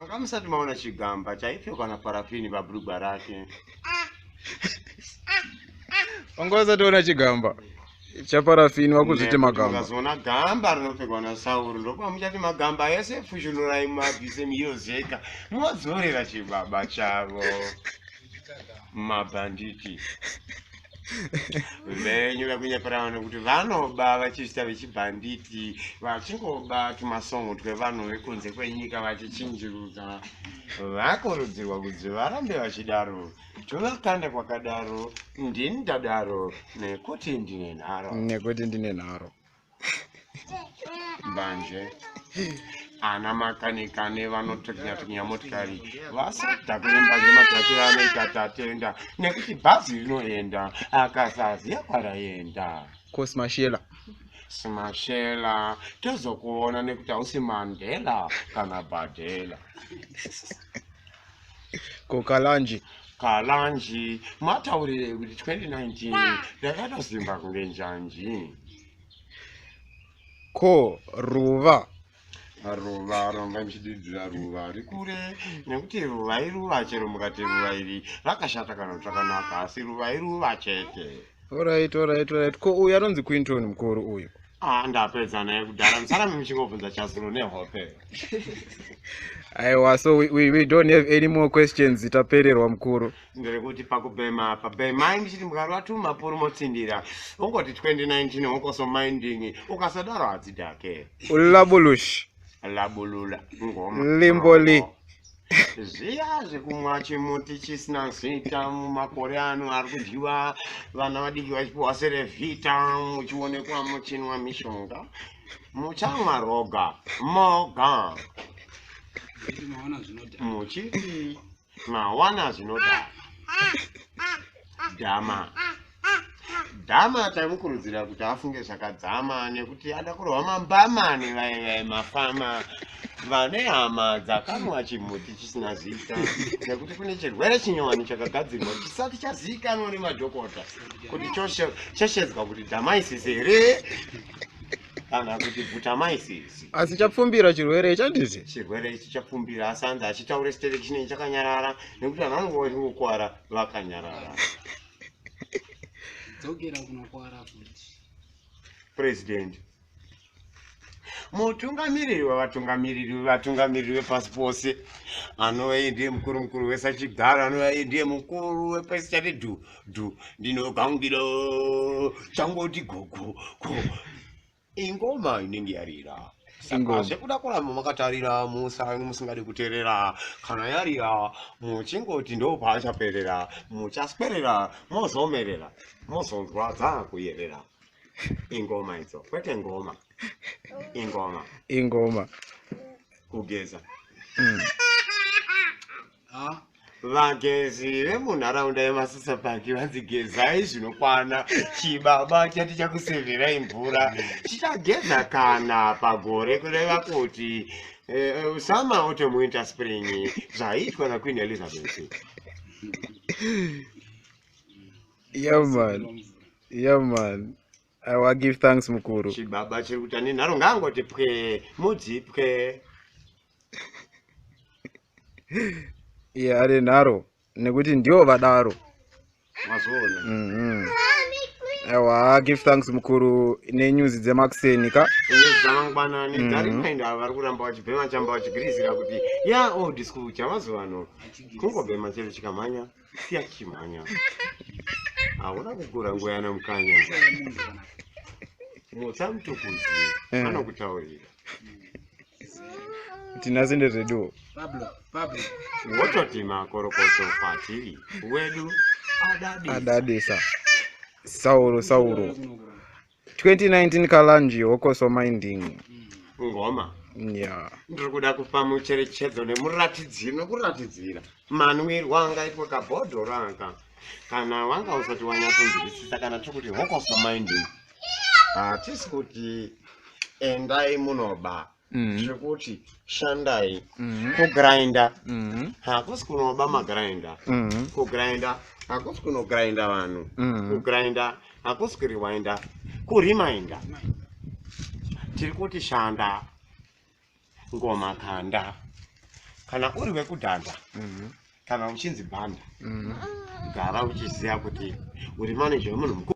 Manga musati maona chigamba chaipfekwa naParafini pabhurugwa rake. Wanga usati waona chigamba chaParafini, wakuzviti magamba. Ukazoona gamba rinopfekwa naSauro, ndopamuchati magamba ese fushunurai, mabvise miyozeka, modzorera chibaba chavo. Mabhanditi venyu vakunyepera vanhu kuti vanoba vachizvita vechibhanditi, vachingoba tumasongo twevanhu vekunze kwenyika vachichinjirudza. Vakurudzirwa kuti varambe vachidaro, tovakanda kwakadaro. Ndini ndadaro nekuti ndine nharo. Nekuti ndine nharo. Mbanje ana makanikane vanotokinya motikari vasadhakwe nembanje. Madhakiro anoita tatenda, nekuti bhazi rinoenda akasaziya kwaraenda. Kosmashela. Smashela, tozokuona nekuti hausi Mandela kana Bhadhela. Kokalanji. Kalanji, mataurire kuti 2019 ndakatosimba kunge njanji. Ko ruva. Ruva romba muchididzira ruva rikure, nekuti ruva iruva chero mukati ruva iri rakashata kana kuti rakanaka, asi ruva iruva chete. Alright. Ko uyu anonzi Quinton, mukuru uyu? Ah, ndapedza naye kudhara, musarame muchingobvunza chazuro nehope. Aiwa, so we don't have any more questions, tapererwa, mukuru. Ndiri kuti pakubhema apa, bhemai muchiti mukarwa tumapuru motsindira, ungoti 2019 hokoso minding, ukasadaro hadzidhake. Ulabulush. Labulula ngoma. Limboli. Zviya zvekumwa chimuti chisina zita mumakore ano ari kudyiwa, vana vadiki vachipiwa Cerevita, muchionekwa muchinwa mishonga, muchamwa roga moga muchiti mawana zvinodhaka. Dhama dhama tamukurudzira kuti afunge zvakadzama, nekuti ada kurwa mambama nevaivai mafama vane hama dzakanwa chimuti chisina zita, nekuti kune chirwere chinyowani chakagadzirwa chisati chazivikanwa nemadhokota kuti cheshedzwa kuti dhamaisisi here kana kuti bhutamaisisi. Asi chapfumbira chirwere ichi, handiti? Chirwere ichi chapfumbira, asi anzi achitaure chitere chinenge chakanyarara, nekuti vanhu vanonge vachingokwara vakanyarara. Dzokera kunokwara futi. President, mutungamiriri wevatungamiriri vevatungamiriri vepasi pose, anova iye ndiye mukuru mukuru wesachigaro, anova iye ndiye mukuru wepasi chati dhu dhu, ndinogangira changoti gogo go, ingoma inenge yarira. Saka Ingoma. zvekuda kuramba makatarira musingadi kuteerera, kana yarira muchingoti ndo paachaperera, muchaswerera mozomerera, mozonzwa dzakuyerera. Ingoma idzo, kwete ngoma, ingoma. Ingoma. Kugeza. Ha. Vagezi vemunharaunda yeMasasa Park vanzi gezai zvinokwana. Chibaba chati chakusevherai mvura chichageza kana pagore, kureva kuti summer, autumn, winter, spring, zvaiitwa naQueen Elizabeth. Yeah man, yeah man. Aiwa, give thanks, mukuru. Chibaba chiri kuti ane nharo ngaangoti pwe mudzipwe. Iye ane nharo nekuti ndivo vadaro. Mazoona. Aiwa, give thanks, mukuru, nenyuzi dzemakuseni ka. Nyuzi dzamangwanani dzarimainda, vari kuramba vachibhema chamba vachigirizira kuti ya old school chamazuva ano, kungobhema chero chikamhanya, siya chichimhanya, hauna kukura nguva yana mukanya mutsa mutukudzi. Anokutaurira. Tinasi ndezveduwo. Pablo, Pablo. Wototi makorokoto kwatiri wedu adadisa. Adadisa. Sauro, Sauro. Kunokura. 2019 kalanji hokoso minding. Ngoma. Ndiri kuda kupa mucherechedzo nemuratidziro nokuratidzira manwirwo angaitwa kabhodhoro aka, kana wanga usati wanyatsonzwisisa. Kana tiri kuti hokoso minding, hatisi kuti endai munoba. Tiri kuti shandai. Kugrinda hakusi kunoba magrinda. Kugrinda hakusi kunogrinda vanhu. Kugrinda hakusi kuriwinda, kuriminda. Tiri kuti shanda, ngoma kanda. Kana uri wekudhanda, kana uchinzi bhanda, gara uchiziva kuti uri manager wemunhu mukuru.